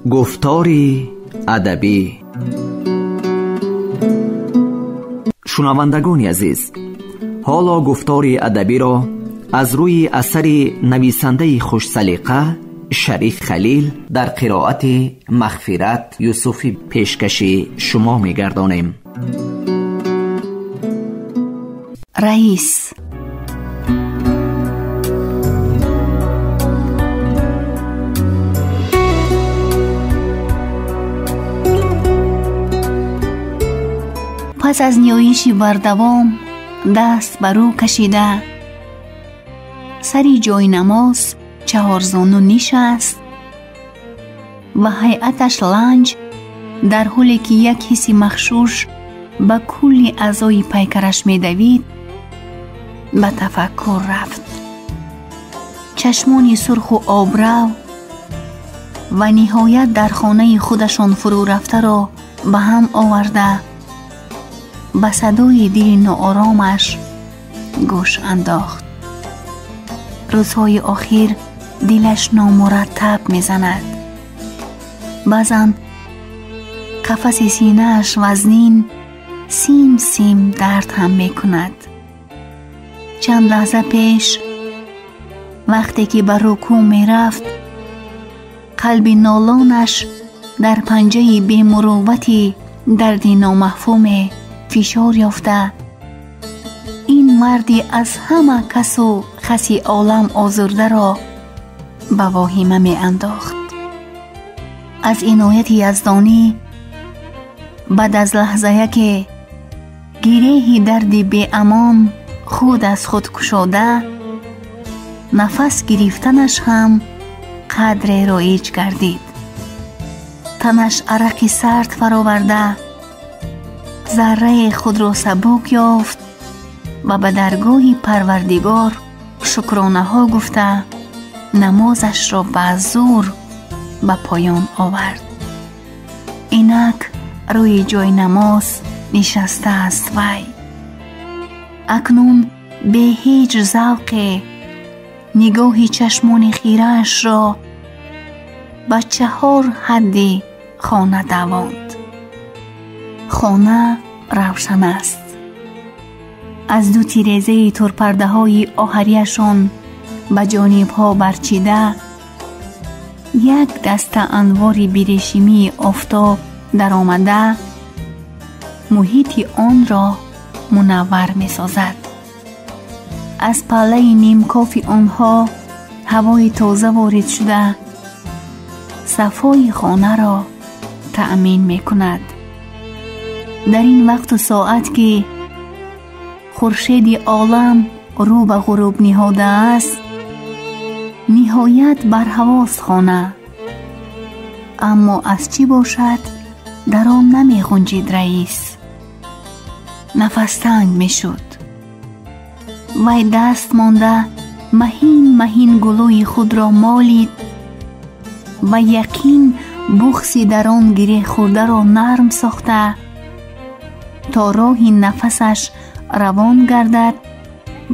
Гуфтори адабӣ. Шунавандагони азиз, ҳоло гуфтори адабиро аз рӯи асари нависандаи хушсалиқа Шариф Халил дар қироати Мағфират Юсуфӣ пешкаши шумо мегардонем. Раис. Пас аз ниёиши бардавом даст ба рӯ кашида, сари ҷойнамоз чаҳорзону нишаст ва ҳайаташ ланҷ, дар ҳоле ки як ҳисси махшуш ба кулли аъзои пайкараш медавид, ба тафаккур рафт. Чашмони сурху обрав ва ниҳоят дар хонаи худашон фурӯ рафтаро ба ҳам оварда, ба садои дили нооромаш гӯш андохт. Рӯзҳои охир дилаш номураттаб мезанад. Баъзан қафаси синааш вазнин сим сим дард ҳам мекунад. Чанд лаҳза пеш вақте ки ба рукӯъ мерафт, қалби нолонаш дар панҷаи бемуруввати дарди номафҳуме фишор ёфта, ин марди аз ҳама касу хаси олам озурдаро ба воҳима меандохт. Аз инояти яздонӣ баъд аз лаҳзаяке гиреҳи дарди беамон худ аз худ кушода, нафас гирифтанаш ҳам қадре роиҷ гардид. Танаш арақи сард фароварда, зарраи худро сабук ёфт ва ба даргоҳи Парвардигор шукронаҳо гуфта, намозашро ба зур ба поён овард. Инак рӯи ҷойнамоз нишастааст вай. Акнун бе ҳеҷ завқе нигоҳи чашмони хираашро ба чаҳор ҳадди хона давонд. Хона равшан аст. Аз ду тирезаи турпардаҳои оҳарияшон ба ҷонибҳо барчида, як даста анвори бирешимии офтоб даромада, муҳити онро мунаввар месозад. Аз паллаи нимкофи онҳо ҳавои тоза ворид шуда, сафои хонаро таъмин мекунад. Дар ин вақту соат ки хуршеди олам рӯ ба ғуруб ниҳодааст, ниҳоят барҳавост хона. Аммо аз чӣ бошад, дар он намеғунҷид раис. Нафастанг мешуд. Вай даст монда маҳин маҳин гулӯи худро молид ва яқин буғзи дар он гиреҳ хӯрдаро нарм сохта, то роҳи нафасаш равон гардад,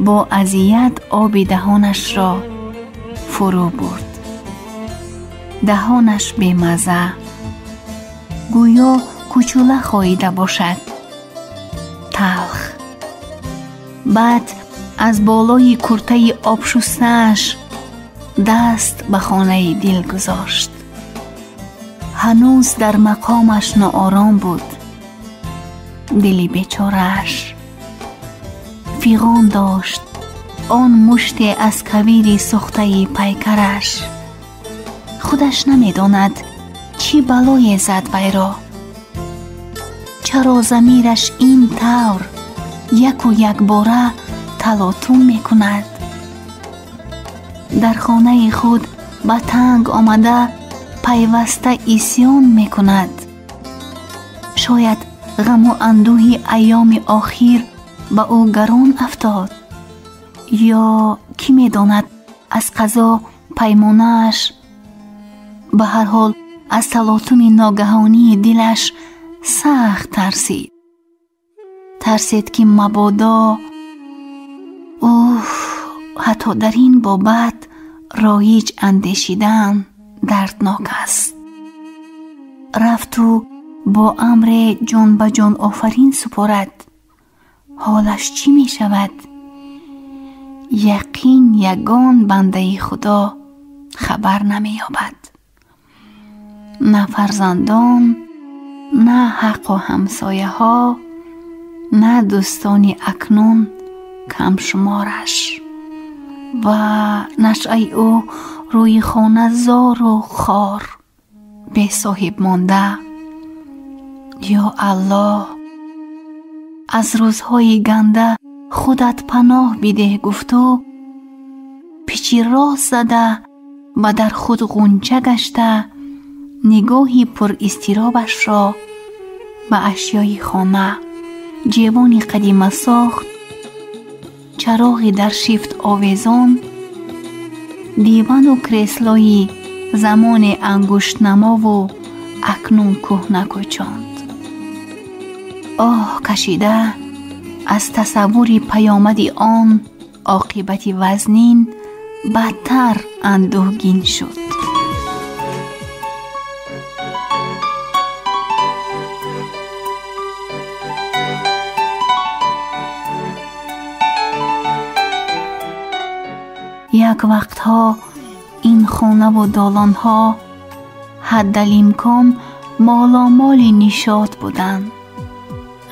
бо азият оби даҳонашро фурӯ бурд. Даҳонаш бемазза, гӯё кучула хоида бошад, талх. Баъд аз болои куртаи обшустааш даст ба хонаи дил гузошт. Ҳанӯз дар мақомаш ноором буд. Дили бечорааш фиғон дошт он муште аз кавири сӯхтаи пайкараш. Худаш намедонад чӣ балое зад вайро. Чаро замираш ин тавр яку якбора талотум мекунад? Дар хонаи худ ба танг омада пайваста исьён мекунад. Шояд ғаму андӯҳи айёми охир ба ӯ гарон афтод, ё кӣ медонад аз қазо паймонааш. Ба ҳар ҳол аз талотуми ногаҳонии дилаш сахт тарсид. Тарсид, ки мабодо уф, ҳатто дар ин бобат роиҷ андешидан дарднок аст. Рафту бо амре ҷон ба ҷон офарин супорад, ҳолаш чӣ мешавад? Яқин ягон бандаи Худо хабар намеёбад. На фарзандон, на ҳаққу ҳамсояҳо, на дӯстони акнун камшумораш. Ва нашъаи ӯ рӯи хона зору хор, бесоҳиб монда. Ё Аллоҳ, аз рӯзҳои ганда худат паноҳ бидеҳ, гуфту пичи рост зада ва дар худ ғунча гашта нигоҳи пуристиробашро ба ашёи хона, ҷевони қадима сохт, чароғи дар шифт овезон, дивану креслои замоне ангуштнамову акнун кӯҳна кӯчонд. Оҳ кашида аз тасаввури паёмади он оқибати вазнин бадтар андӯҳгин шуд. Як вақтҳо ин хонаву долонҳо ҳаддалимкон моломоли нишот буданд.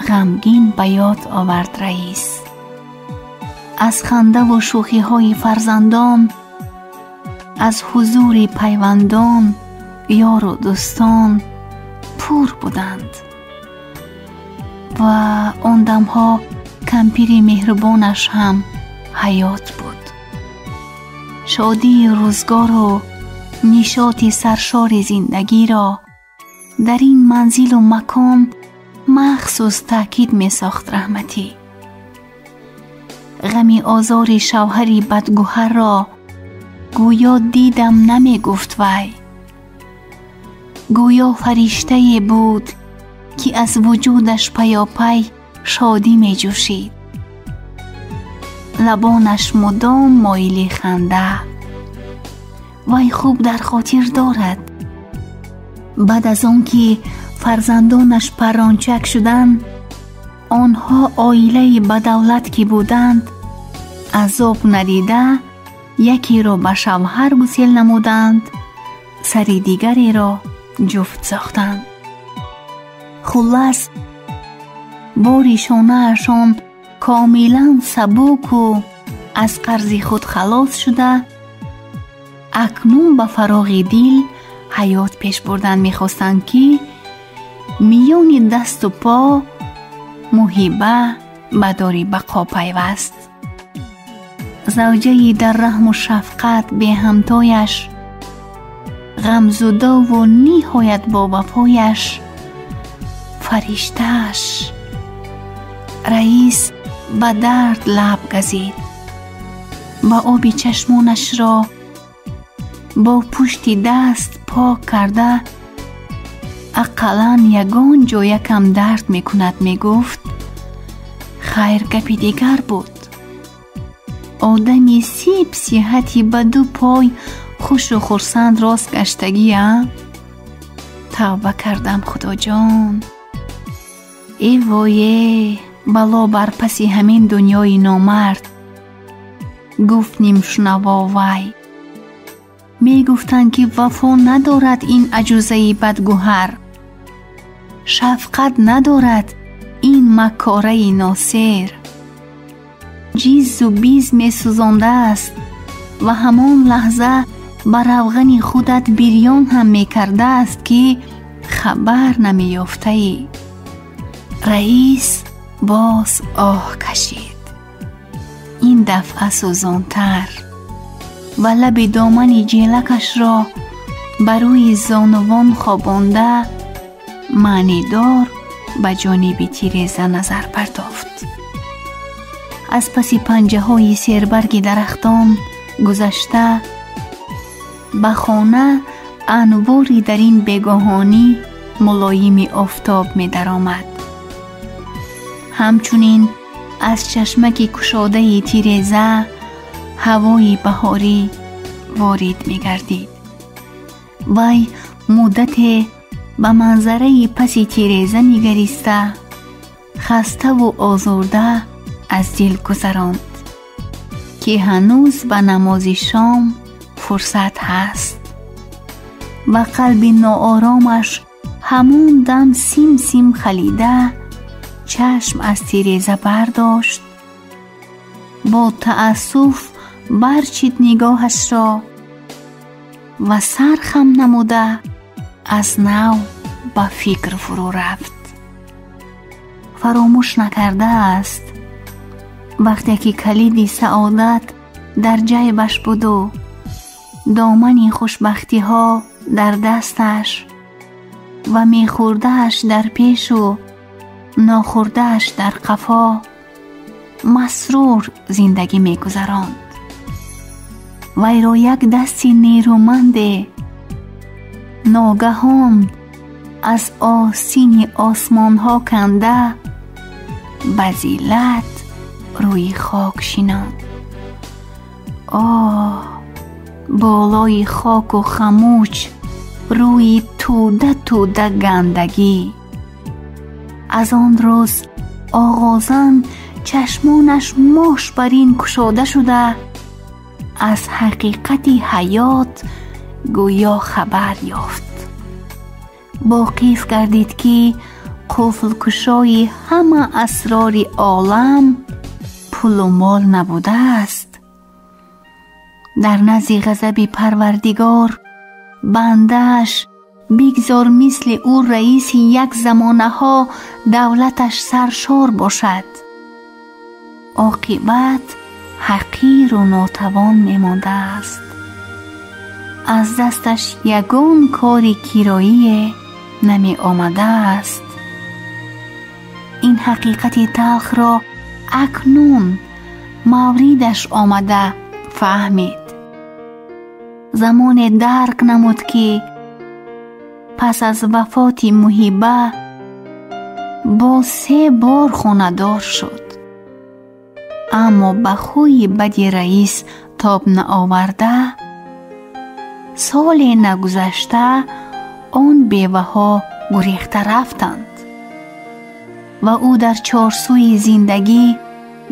Ғамгин ба ёд овард раис. Аз хандаву шӯхиҳои фарзандон, аз ҳузури пайвандон, ёру дӯстон пур буданд. Ва он дамҳо кампири меҳрубонаш ҳам ҳаёт буд. Шодии рӯзгору нишоти саршори зиндагиро дар ин манзилу макон махсус таъкид месохт раҳматӣ. Ғами озори шавҳари бадгӯҳарро гӯё дидам намегуфт вай. Гӯё фариштае буд, ки аз вуҷудаш паёпай шодӣ меҷӯшид. Лабонаш мудом моили ханда. Вай хуб дар хотир дорад. Баъд аз он ки фарзандонаш паррончак шуданд, онҳо оилаи бадавлат ки буданд, азоб надида якеро ба шавҳар гусел намуданд, сари дигареро ҷуфт сохтанд. Хуллас, бори шонаашон комилан сабуку аз қарзи худ халос шуда, акнун ба фароғи дил ҳаёт пеш бурдан мехостанд, ки миёни дасту по муҳиба ба дори бақо пайваст. Завҷаи дар раҳму шафқат беҳамтояш, ғамзудову ниҳоят бовафояш, фариштааш. Раис ба дард лаб газид ва оби чашмонашро бо пушти даст пок карда, ақаллан ягон ҷоякам дард мекунад, мегуфт. Хайр, гапи дигар буд. Одами сиб сиҳати ба ду пой хушу хурсанд рост гаштагия? Тавба кардам, Худоҷон. Э вое, бало бар паси ҳамин дунёи номард, гуфт нимшунаво вай. Мегуфтанд, ки вафо надорад ин аҷузаи бадгӯҳар, шафқат надорад ин маккораи носер. Ҷизу биз месӯзондааст ва ҳамон лаҳза ба равғани худат бирён ҳам мекардааст, ки хабар намеёфтаӣ. Раис боз оҳ кашид, ин дафъа сӯзонтар, ва лаби домани ҷелакашро ба рӯи зонувон хобонда маънидор ба ҷониби тиреза назар партофт. Аз паси панҷаҳои сербарги дарахтон гузашта ба хона анвори дар ин бегоҳонӣ мулоими офтоб медаромад. Ҳамчунин аз чашмаки кушодаи тиреза ҳавои баҳорӣ ворид мегардид. Вай муддате ба манзараи паси тиреза нигариста, хаставу озурда аз дил гузаронд, ки ҳанӯз ба намози шом фурсат ҳаст ва қалби нооромаш ҳамон дам сим-сим халида чашм аз тиреза бардошт, бо таассуф барчид нигоҳашро ва сар хам намуда аз нав ба фикр фурӯ рафт. Фаромӯш накардааст, вақте ки калиди саодат дар ҷайбаш буду домани хушбахтиҳо дар дасташ ва мехӯрдааш дар пешу нохӯрдааш дар қафо, масрур зиндагӣ мегузаронд. Вайро як дасти нерӯманде ногаҳон аз остини осмонҳо канда ба зиллат рӯи хок шинонд. Оҳ, болои хоку хамуч рӯи тӯда-тӯда гандагӣ. Аз он рӯз оғозан чашмонаш мош бар ин кушода шуда, аз ҳақиқати ҳаёт гӯё хабар ёфт. Воқиф гардид, ки қуфлкушои ҳама асрори олам пулу мол набудааст. Дар назди ғазаби Парвардигор бандааш бигзор мисли ӯ раиси як замонаҳо давлаташ саршор бошад, оқибат ҳақиру нотавон мемондааст. Аз дасташ ягон кори кироие намеомадааст. Ин ҳақиқати талхро акнун мавридаш омада фаҳмид. Замоне дарк намуд, ки пас аз вафоти Муҳиба боз се бор хонадор шуд, аммо ба хӯи бади раис тоб наоварда, соле нагузашта он беваҳо гурехта рафтанд ва ӯ дар чорсӯи зиндагӣ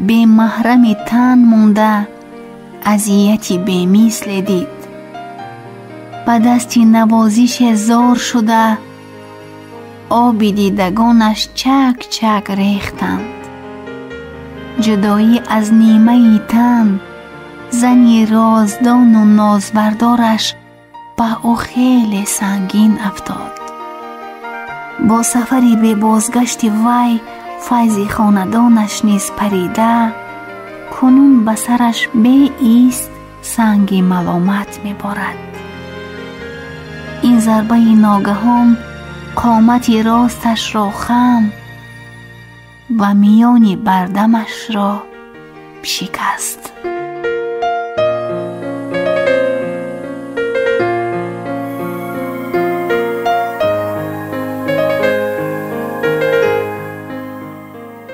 бемаҳрами тан монда азияти бемисле дид. Ба дасти навозише зор шуда, оби дидагонаш чак-чак рехтанд. Ҷудоӣ аз нимаи тан, зани роздону нозбардораш ба ӯ хеле сангин афтод. Бо сафари бебозгашти вай файзи хонадонаш низ парида, кунун ба сараш беист санги маломат меборад. Ин зарбаи ногаҳон қомати росташро хам ва миёни бардамашро шикаст.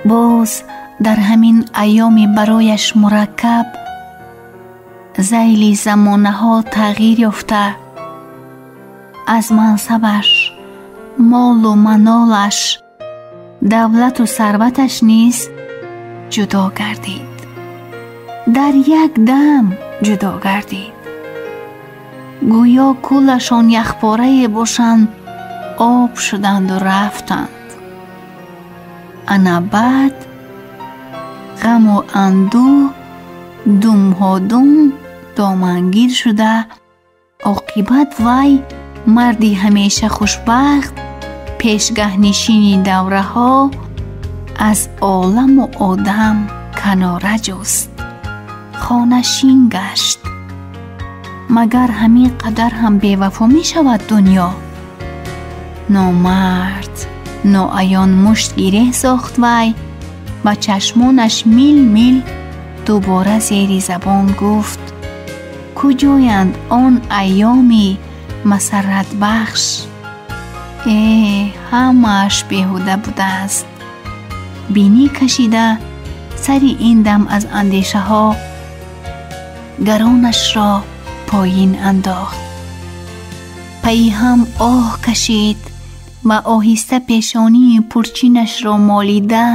Боз дар ҳамин айёми барояш мураккаб зайли замонаҳо тағйир ёфта, аз мансабаш, молу манолаш, давлату сарваташ низ ҷудо гардид. Дар як дам ҷудо гардид. Гӯё куллашон яхпорае бошанд, об шуданду рафтанд. Ана баъд ғаму андӯҳ думҳодум домангир шуда, оқибат вай марди ҳамеша хушбахт, пешгаҳнишини давраҳо, аз оламу одам канора ҷуст, хонашин гашт. Магар ҳамин қадар ҳам бевафо мешавад дунё? Номард ноаён мушт гиреҳ сохт вай ва чашмонаш мил-мил дубора зери забон гуфт: куҷоянд он айёми масарратбахш? Э, ҳамааш беҳуда будааст. Бинӣ кашида сари ин дам аз андешаҳо гаронашро поин андохт. Пайи ҳам оҳ кашид ва оҳиста пешонии пурчинашро молида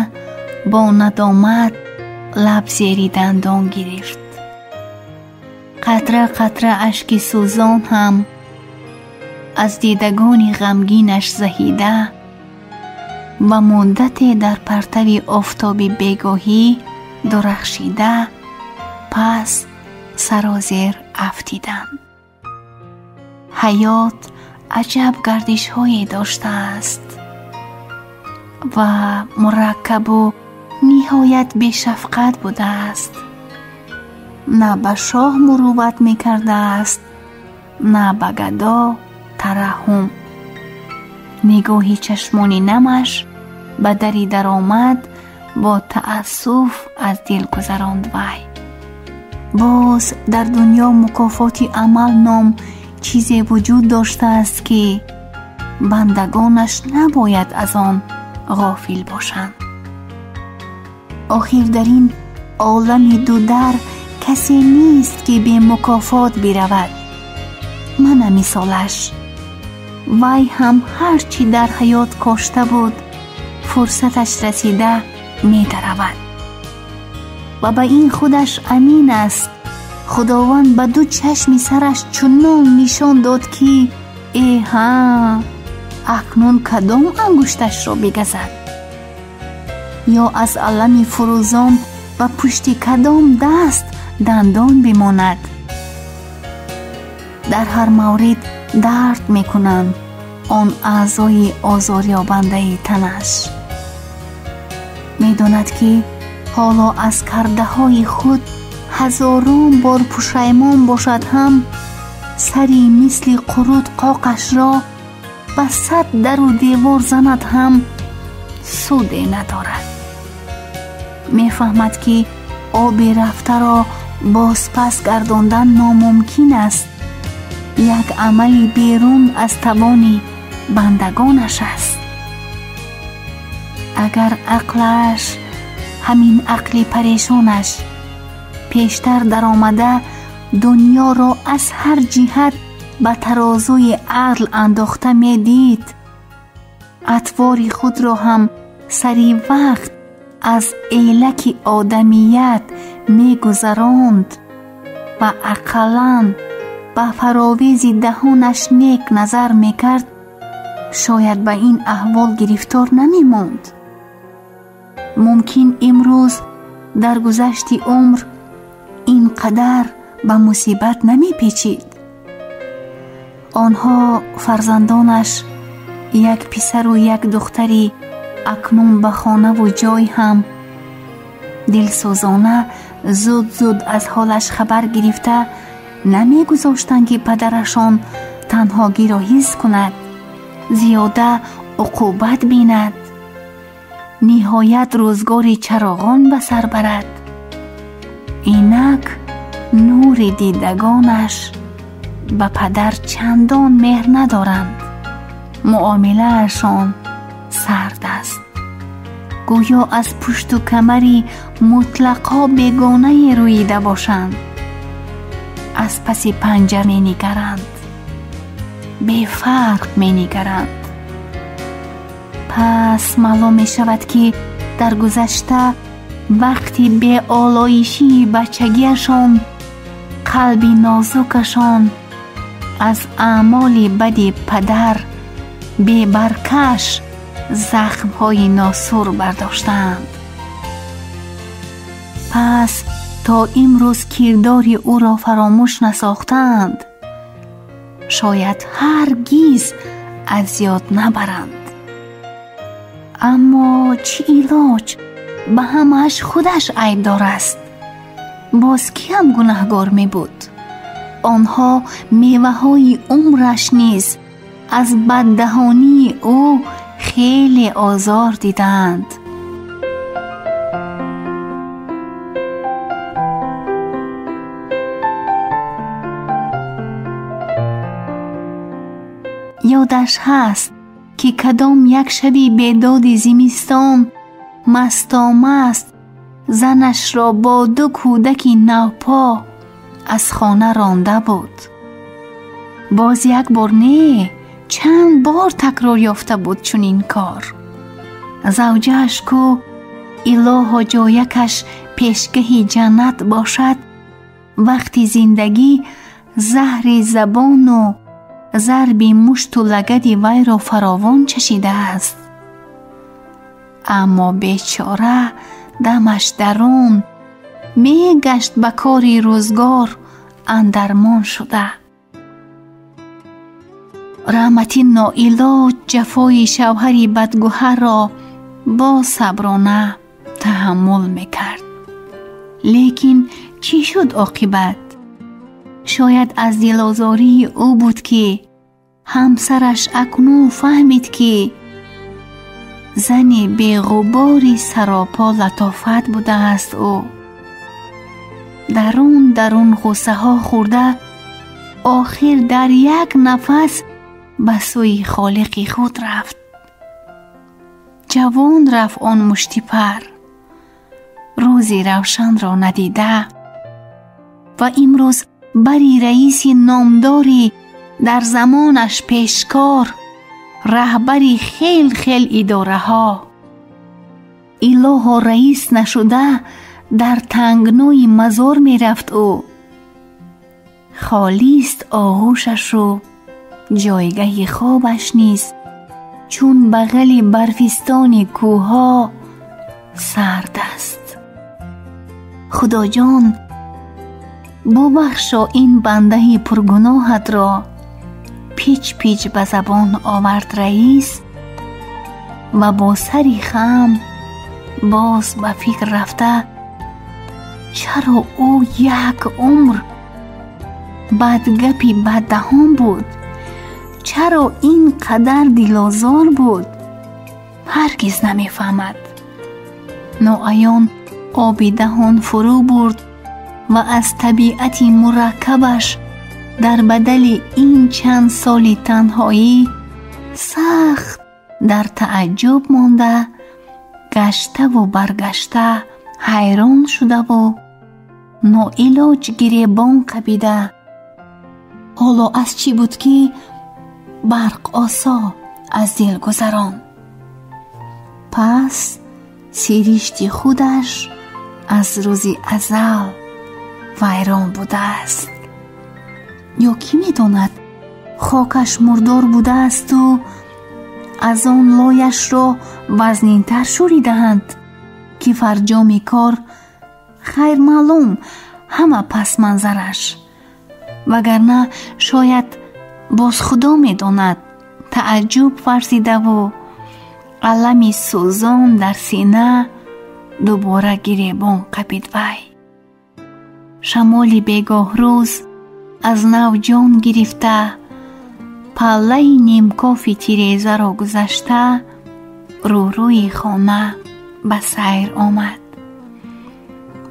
бо надомат лаб зери дандон гирифт. Қатра қатра ашки сӯзон ҳам аз дидагони ғамгинаш заҳида ва муддате дар партави офтоби бегоҳӣ дурахшида пас сарозер афтиданд. Ҳаёт аҷаб гардишҳое доштааст ва мураккабу ниҳоят бешафқат будааст. На ба шоҳ мурувват мекардааст, на ба гадо тараҳҳум. Нигоҳи чашмони намаш ба дари даромад бо таассуф аз дил гузаронд вай. Боз дар дунё мукофоти амал ном чизе вуҷуд доштааст, ки бандагонаш набояд аз он ғофил бошанд. Охир дар ин олами дудар касе нест, ки бемукофот биравад. Мана мисолаш. Вай ҳам ҳар чӣ дар ҳаёт кошта буд, фурсаташ расида медаравад. Ва ба ин худаш амин аст. Худованд ба ду чашми сараш чунон нишон дод, ки эҳа, акнун кадом ангушташро бигазад? Ё аз алами фурӯзон ба пушти кадом даст дандон бимонад? Дар ҳар маврид дард мекунанд он аъзои озорёбандаи танаш. Медонад, ки ҳоло аз кардаҳои худ ҳазорон бор пушаймон бошад ҳам, сари мисли қурут қоқашро ба сад дару девор занад ҳам суде надорад. Мефаҳмад, ки оби рафтаро бозпас гардондан номумкин аст. Як амали берун аз тавони бандагонаш аст. Агар ақлаш, ҳамин ақли парешонаш, пештар даромада дунёро аз ҳар ҷиҳат ба тарозуи адл андохта медид, атвори худро ҳам сари вақт аз элаки одамият мегузаронд ва ақаллан ба фаровези даҳонаш нек назар мекард, шояд ба ин аҳвол гирифтор намемонд. Мумкин имрӯз дар гузашти умр ин қадар ба мусибат намепечид. Онҳо фарзандонаш, як писару як духтари акнун ба хонаву ҷой ҳам дилсӯзона зуд-зуд аз ҳолаш хабар гирифта намегузоштанд, ки падарашон танҳогиро ҳис кунад, зиёда уқубат бинад, ниҳоят рӯзгори чароғон ба сар барад. Инак нури дидагонаш ба падар чандон меҳр надоранд. Муомилаашон сард аст, гӯё аз пушту камари мутлақо бегонае рӯида бошанд. Аз паси панҷа менигаранд, бефарқ менигаранд. Пас маълум мешавад, ки дар гузашта вақти беолоишии бачагиашон қалби нозукашон аз аъмоли бади падар бебаркаш захмҳои носур бардоштаанд. Пас то имрӯз кирдори ӯро фаромӯш насохтаанд, шояд ҳаргиз аз ёд набаранд. Аммо чӣ илоҷ, ба ҳамааш худаш айбдор аст. Боз киам гунаҳгор мебуд? Онҳо меваҳои умраш низ аз баддаҳонии ӯ хеле озор дидаанд. Ёдаш ҳаст, ки кадом як шаби бедоди зимистон Мастомаст занашро бо ду кӯдаки навпо аз хона ронда буд. Боз як бор не, чанд бор такрор ёфта буд чунин кор. Завҷааш ку илоҳо ҷоякаш пешгаҳи ҷаннат бошад, вақти зиндагӣ заҳри забону зарби мушту лагади вайро фаровон чашидааст. Аммо бечора дамаш дарун мегашт ба кори рӯзгор андармон шуда. Раҳматӣ ноилоҷ ҷафои шавҳари бадгӯҳарро бо саброна таҳаммул мекард. Лекин чӣ шуд оқибат? Шояд аз дилозории ӯ буд, ки ҳамсараш акнун фаҳмид, ки зани беғубори саропо латофат будааст. Ӯ дарун дарун ғуссаҳо хӯрда, охир дар як нафас ба сӯи холиқи худ рафт. Ҷавон рафт он муштипар, рӯзи равшанро надида, ва имрӯз бари раиси номдори дар замонаш пешкор, раҳбари хел хел идораҳо. Илоҳо раис нашуда дар тангнои мазор мерафт ӯ. Холист оғӯшашу ҷойгаҳи хобаш низ чун бағали барфистони кӯҳҳо сард аст. Худоҷон, бубахшо ин бандаи пургуноҳатро, пич пич ба забон овард раис ва бо сари хам боз ба фикр рафта, чаро ӯ як умр бадгапи баддаҳон буд? Чаро ин қадар дилозор буд? Ҳаргиз намефаҳмад. Ноаён оби даҳон фурӯ бурд ва аз табиати мураккабаш дар бадали ин чанд соли танҳоӣ сахт дар тааҷҷуб монда, гаштаву баргашта ҳайрон шудаву ноилоҷ гиребон қабида. Ҳоло аз чӣ буд, ки барқосо аз дил гузарон? Пас сиришти худаш аз рӯзи азал вайрон будааст. Ё кӣ медонад, хокаш мурдор будаасту аз он лояшро вазнинтар шӯридаанд, ки фарҷоми кор хайр маълум ҳама пасманзараш. Вагарна шояд боз Худо медонад, тааҷҷуб варзидаву алами сӯзон дар сина дубора гиребон қапид вай. Шамоли бегоҳрӯз аз нав ҷон гирифта, паллаи нимкофи тирезаро гузашта, рӯрӯи хона ба сайр омад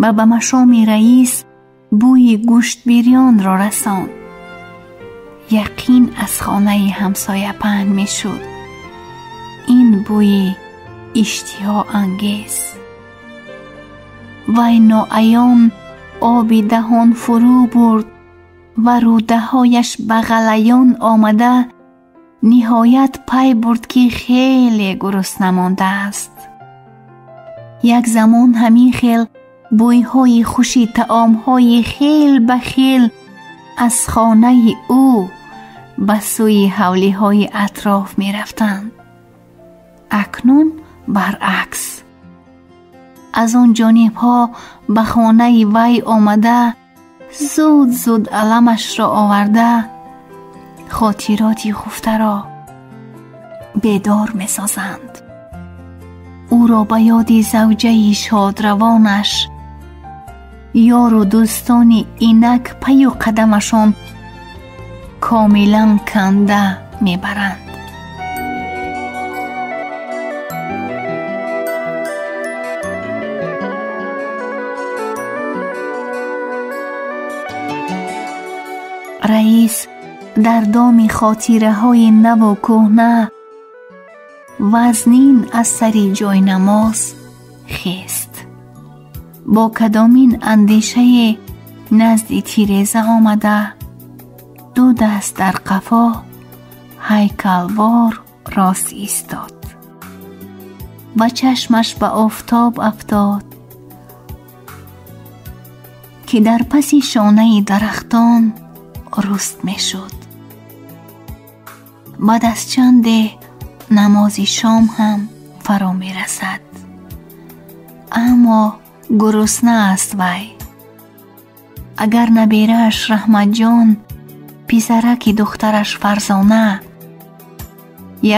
ва ба машоми раис бӯи гӯштбирёнро расонд. Яқин аз хонаи ҳамсоя паҳн мешуд ин бӯи иштиҳоангез. Вай ноаён оби даҳон фурӯ бурд ва рӯдаҳояш ба ғалаён омада, ниҳоят пай бурд, ки хеле гурусна мондааст. Як замон ҳамин хел бӯйҳои хуши таомҳои хел ба хел аз хонаи ӯ ба сӯи ҳавлиҳои атроф мерафтанд. Акнун баръакс, аз он ҷонибҳо ба хонаи вай омада, зуд зуд аламашро оварда, хотироти хуфтаро бедор месозанд. Ӯро ба ёди завҷаи шодравонаш, ёру дӯстони инак паю қадамашон комилан канда мебаранд. Раис дар доми хотираҳои наву кӯҳна вазнин аз сари ҷойнамоз Хест. Бо кадомин андешае назди тиреза омада, ду даст дар қафо ҳайкалвор рост истод ва чашмаш ба офтоб афтод, ки дар паси шонаи дарахтон руст мешуд. Баъд аз чанде намози шом ҳам фаро мерасад, аммо гурусна аст вай. Агар наберааш Раҳматҷон, писараки духтараш Фарзона,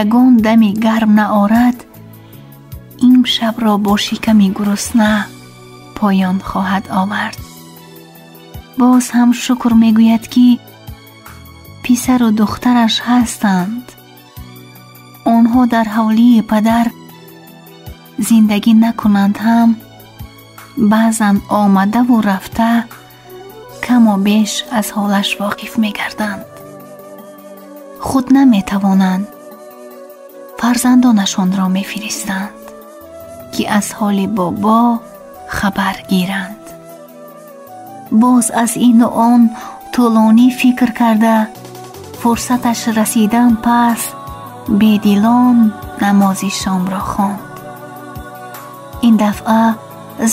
ягон дами гарм наорад, имшабро бо шиками гурусна поён хоҳад овард. Боз ҳам шукр мегӯяд, ки писару духтараш ҳастанд. Онҳо дар ҳавлии падар зиндагӣ накунанд ҳам, баъзан омадаву рафта каму беш аз ҳолаш воқиф мегарданд. Худ наметавонанд, фарзандонашонро мефиристанд, ки аз ҳоли бобо хабар гиранд. Боз аз ину он тӯлонӣ фикр карда, фурсаташ расидан пас бедилон намози шомро хонд. Ин дафъа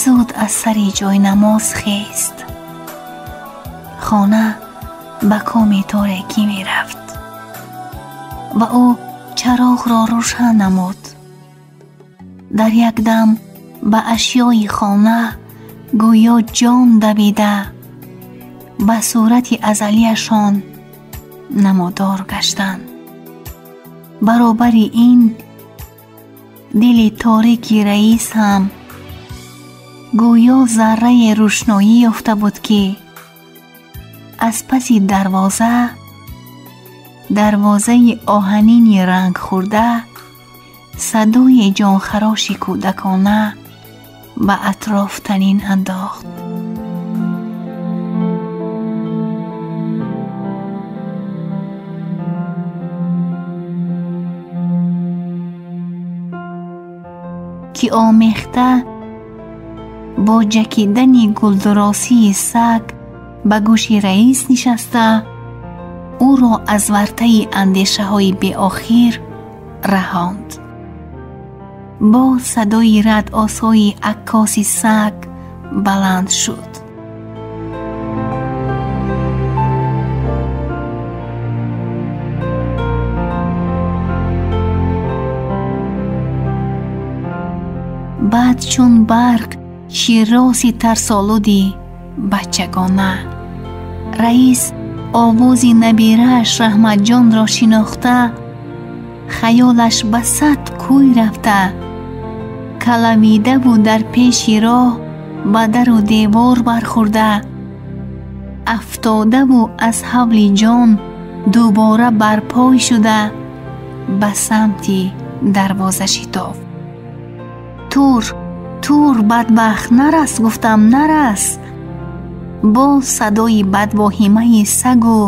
зуд аз сари ҷойнамоз хест. Хона ба коми торикӣ мерафт ва ӯ чароғро рӯшан намуд. Дар як дам ба ашёи хона гӯё ҷон давида, ба сурати азалияшон намудор гаштанд. Баробари ин дили торики раис ҳам гӯё зарраи рӯшноӣ ёфта буд, ки аз паси дарвоза, дарвозаи оҳанини рангхӯрда, садои ҷонхароши кӯдакона ба атроф танин андохт. Ки омехта бо ҷакидани гулдуросии саг ба гӯши раис нишаста, ӯро аз вартаи андешаҳои беохир раҳонд. Боз садои радосои аккоси саг баланд шуд. Баъд чун барқ широси тарсолуди бачагона. Раис овози набирааш Раҳматҷонро шинохта, хаёлаш ба сад кӯй рафта, калавидаву дар пеши роҳ ба дару девор бархӯрда, афтодаву аз ҳавли ҷон дубора барпой шуда, ба самти дарвоза шитофт. Тур, тур, бадбахт, нарас, гуфтам, нарас! Боз садои бадвоҳимаи сагу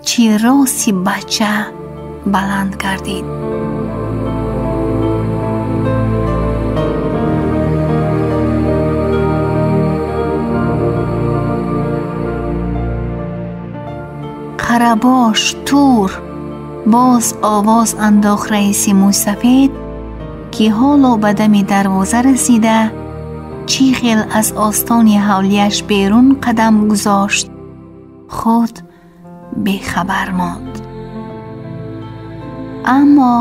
чироси бача баланд гардид. Қарабош, тур! Боз овоз андохт раиси мӯйсафед, ки ҳоло ба дами дарвоза расида, чӣ хел аз остони ҳавлияш берун қадам гузошт, худ бехабар монд. Аммо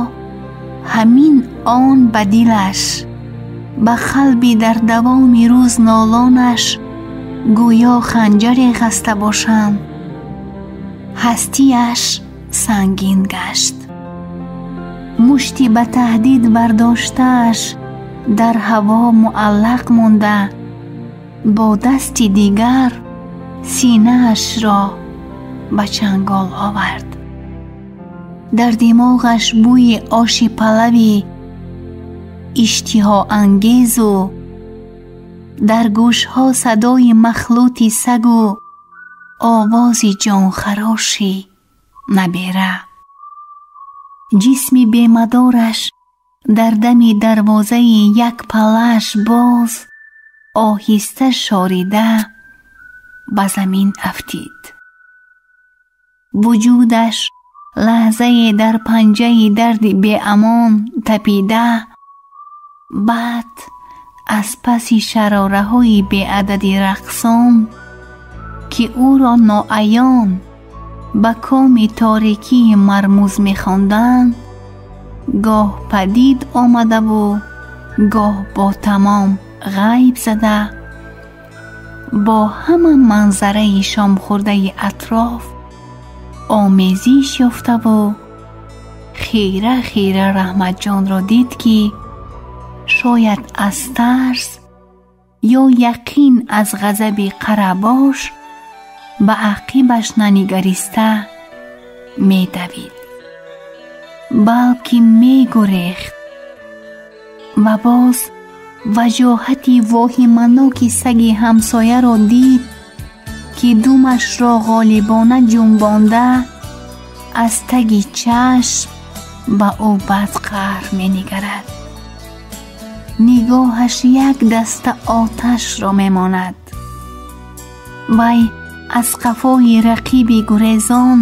ҳамин он ба дилаш, ба қалби дар давоми рӯз нолонаш гӯё ханҷаре хаста бошанд, ҳастияш сангин гашт. Мушти ба таҳдид бардоштааш дар ҳаво муаллақ монда, бо дасти дигар синаашро ба чангол овард. Дар димоғаш бӯи оши палави иштиҳоангезу дар гӯшҳо садои махлути сагу овози ҷонхароши набера. Ҷисми бемадораш Дар дами дарвозаи як паллааш боз оҳиста шорида ба замин афтид. Вуҷудаш лаҳзае дар панҷаи дарди беамон тапида, баъд аз паси шарораҳои беадади рақсон, ки ӯро ноаён ба коми торикии мармуз мехонданд, гоҳ падид омадаву гоҳ бо тамом ғайб зада, бо ҳама манзараи шомхӯрдаи атроф омезиш ёфтаву хира хира Раҳматҷонро дид, ки шояд аз тарс ё яқин аз ғазаби қарабош ба ақибаш нанигариста медавид, балки мегурехт ва боз ваҷоҳати воҳиманоки саги ҳамсояро дид, ки думашро ғолибона ҷунбонда аз таги чашм ба ӯ бадқаҳр менигарад. Нигоҳаш як даста оташро мемонад. Вай аз қафои рақиби гурезон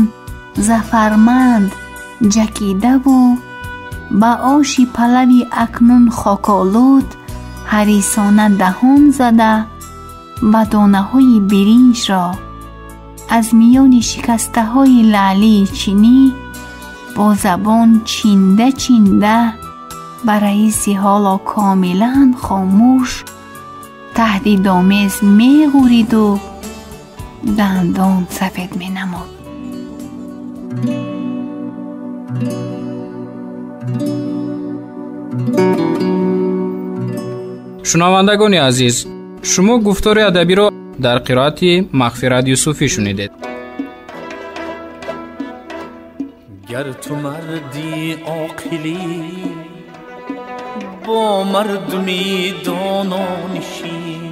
зафарманд ҷакидаву ба оши палави акнун хоколуд ҳарисона даҳон зада ва донаҳои биринҷро аз миёни шикастаҳои лаълии чинӣ бо забон чинда чинда ба раиси ҳоло комилан хомӯш таҳдидомез меғуриду дандон сафед менамуд. Шунавандагони азиз, шумо гуфтори адабиро дар қироати Мағфират Юсуфӣ шунидед. Гар ту марди оқилӣ, бо мардуми доно нишин,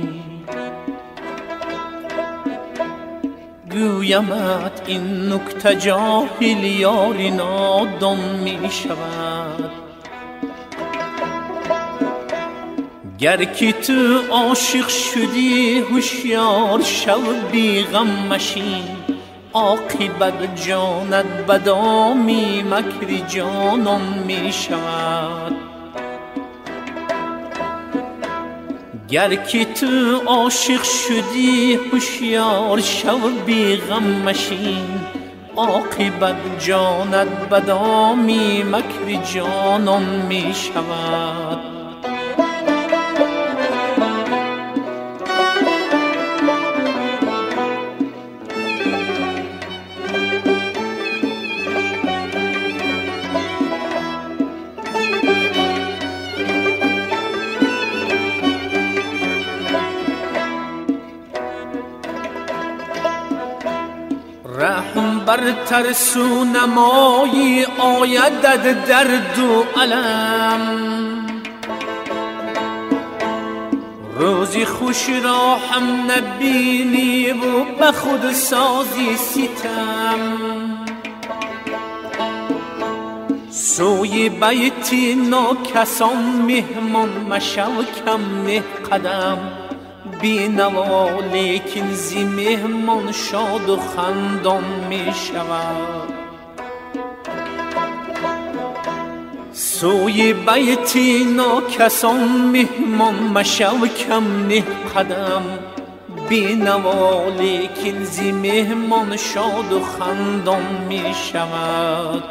гӯямат ин нукта ҷоҳил ёри нодон мешавад. Гар ки ту ошиқ шудӣ, ҳушёр шав, беғам машин, оқибат ҷонат ба доми макри ҷонон мешавад. Гар ки ту ошиқ шудӣ, ҳушёр шав, беғам машин, оқибат ҷонат ба доми макри ҷонон мешавад. Раҳм бар тарсу намои оядад дарду алам, рӯзи хушро ҳам набиниву ба худ сози ситам. Сӯи байти нокасон меҳмон машав, кам неҳ қадам, бенаво лекин зи меҳмон шоду хандон мешавад. Сӯи байти нокасон меҳмон машав, кам неҳ қадам, бенаво лекин зи меҳмон шоду хандон мешавад.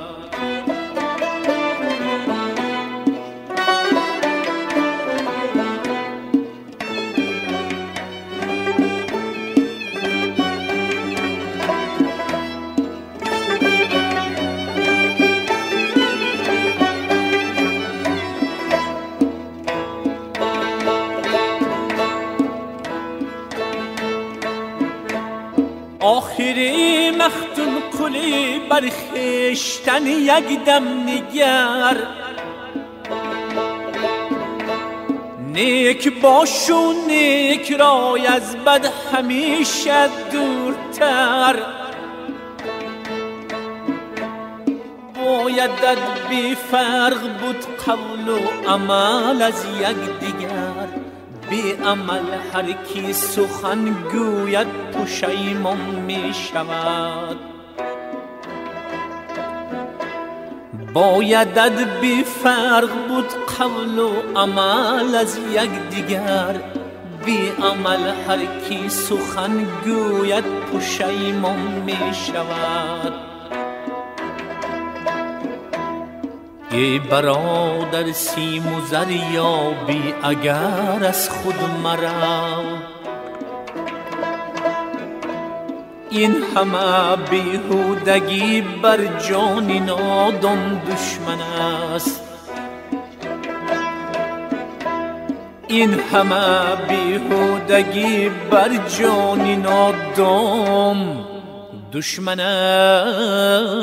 Охири махтун қули бар хештан якдам нигар, нек бошу нек рой аз бад ҳамеша дуртар. Боядат бефарқ буд қавлу амал аз якдигар. Беамал ҳар ки сухан гӯяд пушаймон мешавад. Боядат бефарқ буд қавлу амал аз якдигар. Беамал ҳар ки сухан гӯяд пушаймон мешавад. Эй бародар, симу зар ёбӣ агар аз худ марав. Ин ҳама беҳудагӣ бар ҷони нодон душман аст. Ин ҳама беҳудагӣ бар ҷони нодон душман аст.